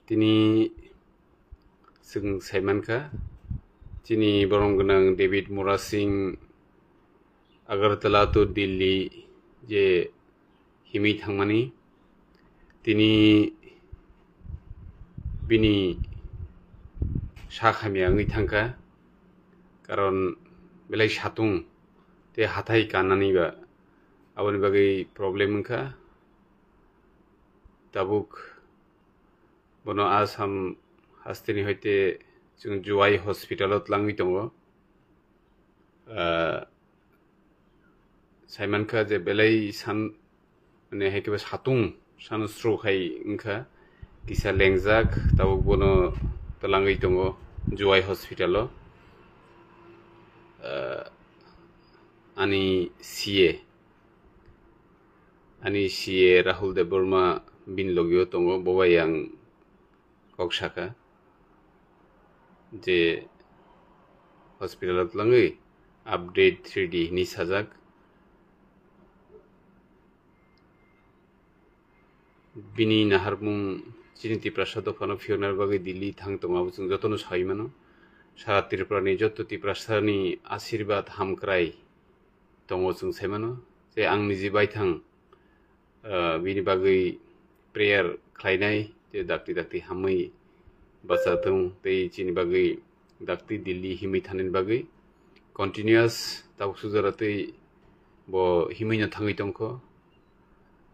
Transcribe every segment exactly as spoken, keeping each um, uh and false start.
Tini chwng saimankha, chini borom gwnang David Murasing Agartala to Delhi je himwi thangmani, tini bini sak hamya wngwi thangkha, karon belai satung tei hathai kannani ba aboni bagwi problem wngkha. Tabuk bono Assam hasteni hoite chwng Jowai hospital o twlangwi tongo. Ah, saimankha je belai san, mane, hai khe satung sunstroke hai wngkha, kisa lengjak, tabuk bono twlangwi tongo Jowai hospital o. Ah, ani C A, ani C A Rahul Debbarma bini logio tongo, bo bai ang kok sakha je hospital o twlangwi update three D hinwi sajak. Bini naharmung chini Tiprasa dophano phiyokna bagwi Delhi thang tongo, abo chwng jotono saui mano. Sara Tripura ni joto Tiprasa ni asirbad hamkrai tongo chwng sai mano. Je ang niji baithang, ah, bini bagwi prayer khlainai, je dakti dakti hamwi bachathung tei chini bagwi dakti Delhi himwi thanani bagwi continuous tabuk sujara tei bo himwino thangwi tongkho.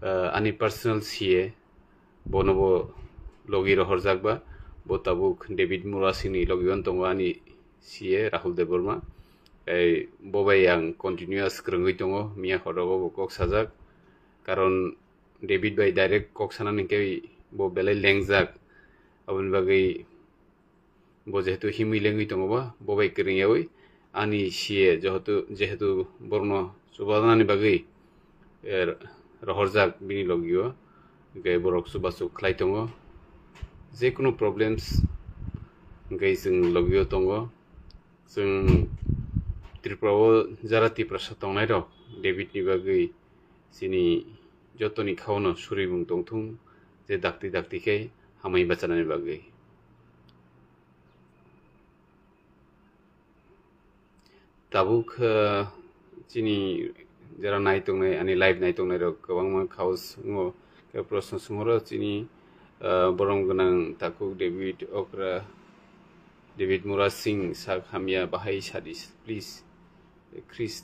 Ah, ani personal C A bono bo logi rohorjak ba, bo tabuk David Murasingni logi on tongo ani C A Rahul Debbarma. Tei bo bai ang continuous kwrwngwi tongo, miya horo bo kok sajak, karon David bai direct kok sanani hwnkhe bo belai lengjak, aboni bagwi bo jehetu himwi lengwi tongo ba, bo bai kwrwngyaui ani C A jehetu, jehetu borokno chubanani bagwi, eh, rohorjak bini logio, hwnkhe borok chubachu khlai tongo. Jekunu problems hwnkhe chwng logio tongo. Chwng Tripura o jara Tiprasa tongnairok David ni bagwi chini jotoni khaono surimung tongthung, je dakti dakti khe hamwi bachanani bagwi. Tabuk, eh, chini jara nai tongnai, ani live nai tongnai rok kwbangma khaos wngo. Khe proshno sumoro chini, eh, borom gwnang takhuk David okra, David Murasing sak hamya bahai sadi, please. Chris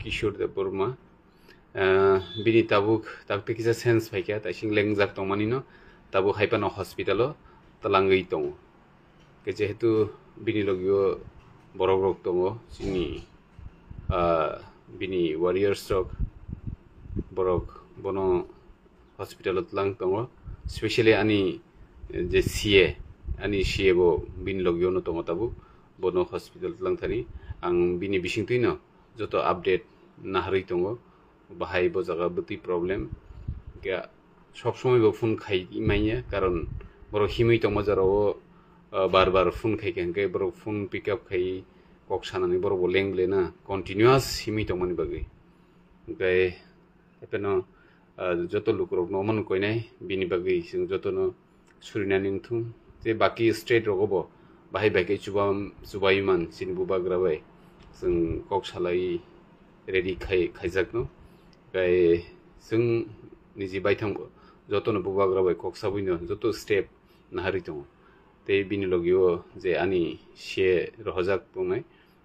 Kishore Debbarma. Ah, bini tabuk, tabuk tei kisa sense phaikha, taising lengjak tongmani no, tabuk haiphano hospital o twlangwi tongo. Khe jehetu bini logio borok rok tongo, chini, ah, bini warriors rok, borok bono hospital o twlang tongo, specially ani je C A, ani C A bo bini logio no tongo tabuk, bono hospital twlang thani. Ang bini bisingtwi no joto update naharwi tongo, bahai bo jaga bwtwi problem. Khe sob somoi bo phone khai manya, karon borok himwi tongma jora o, ah, bar bar phone khai kha, hwnkhe borok phone pick up khai kok sanani borok bo leng ble na, continuous himwi tongmani bagwi. Hwnkhe hapheno, ah, joto lukurokno omono koinai, bini bagwi chwng jotono surinani wngthung. Tei baki state rogo bo bahai bai khe chuba-, chubai man chini bubagra bai chwng kok salai ready khai, khaijakno. Tei chwng niji baithang bo jotono bubagra bai kok sabwino joto step naharwi tongo. Tei bini logio je ani C A rohorjak tongnai,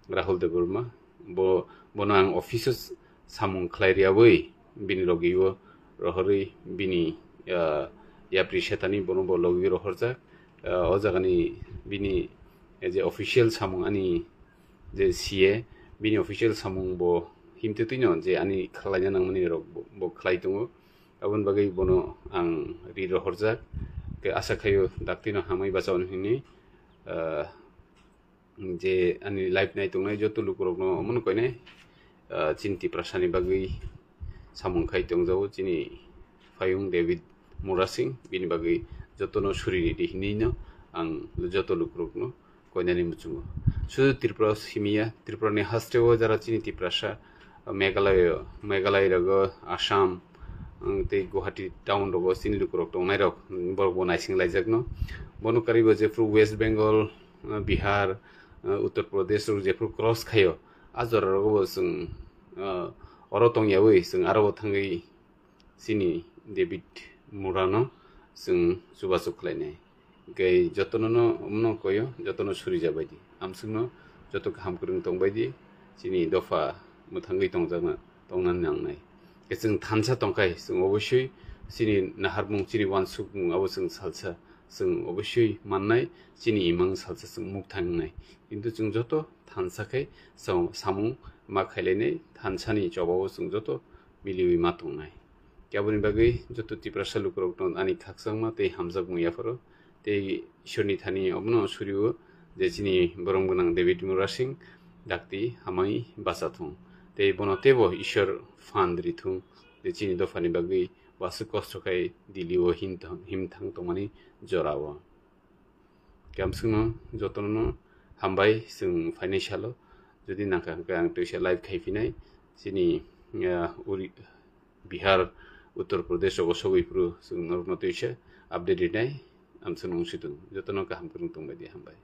Rahul Debbarma, bo, bono ang office o samung khlai rwyaui bini logio rohorwi bini, ah, yapri setani bono bo logio rohorjak. Ah, o jagani bini, eh, je official samung ani je C A, bini official samung bo himtwi twino je ani khlaina nangmani rok bo, bo khlai tongo. Aboni bagwi bono ang ri rohorjak. Khe asa khaio daktino hamwi bachaun hwnwi, ah, je ani live nai tongnai joto lukurokno omono koinai, ah, chini Tiprasani bagwi samung khai tongjago chini Phayung David Murasing, bini bagwi jotono suri ridi hinwino ang joto lukurokno koinani muchungo. Sudu Tripura simiya, Tripurani hasteo jara chini Tiprasa, Meghalaya, Meghalaya rogo, Assam, ang tei Guwahati town rogo chini lukurok tongnai rok, borok bo naising laijakno. Bono karibo jephru West Bengal, ah, Bihar, ah, Uttar Pradesh rok jephru cross khaio, a jora rogo bo chwng, ah, oro tongyawi chwng aro bo thangwi chini David Murano chwng chubachu khlainai. Hingke jotono no, omono koyo, jotono suri jabai di. Amswkno joto kaham kwrwng tongbai di, chini dopha mwthangwi tongjakna, tongna nangnai. Ke chwng thansa tongkhai, chwng obosoi chini naharmung, chini wansukmung abo chwng salsa, chwng obosoi mannai, chini imang salsa chwng mukthang wngnai. Kintu chwng joto thansa khai chwng samung ma khailainai, thansani chobao chwng joto miliwi ma tongnai. Aboni bagwi joto Tiprasa lukurokno ani khakchangma tei hamjakmung yapharo, tei Ishorni thani omono surio je chini borom gwnang David Murasing dakti hamai bachathung, tei bono teibo Ishor phan rithung, je chini dophani bagwi waswk kosto khai Delhi o himthang, himthang tongmani jorao. Kamswkno jotono hambai chwng phainai salo. Jodi nangkha hwnkhe ang twisa live khai phinai. Chini, ah, uri-, Bihar, Uttar Pradesh rogo sogwi phuru chwng norokno twisa update rinai. Amswkno wngsitung. Jotono kaham kwrwng tongbai di, hambai.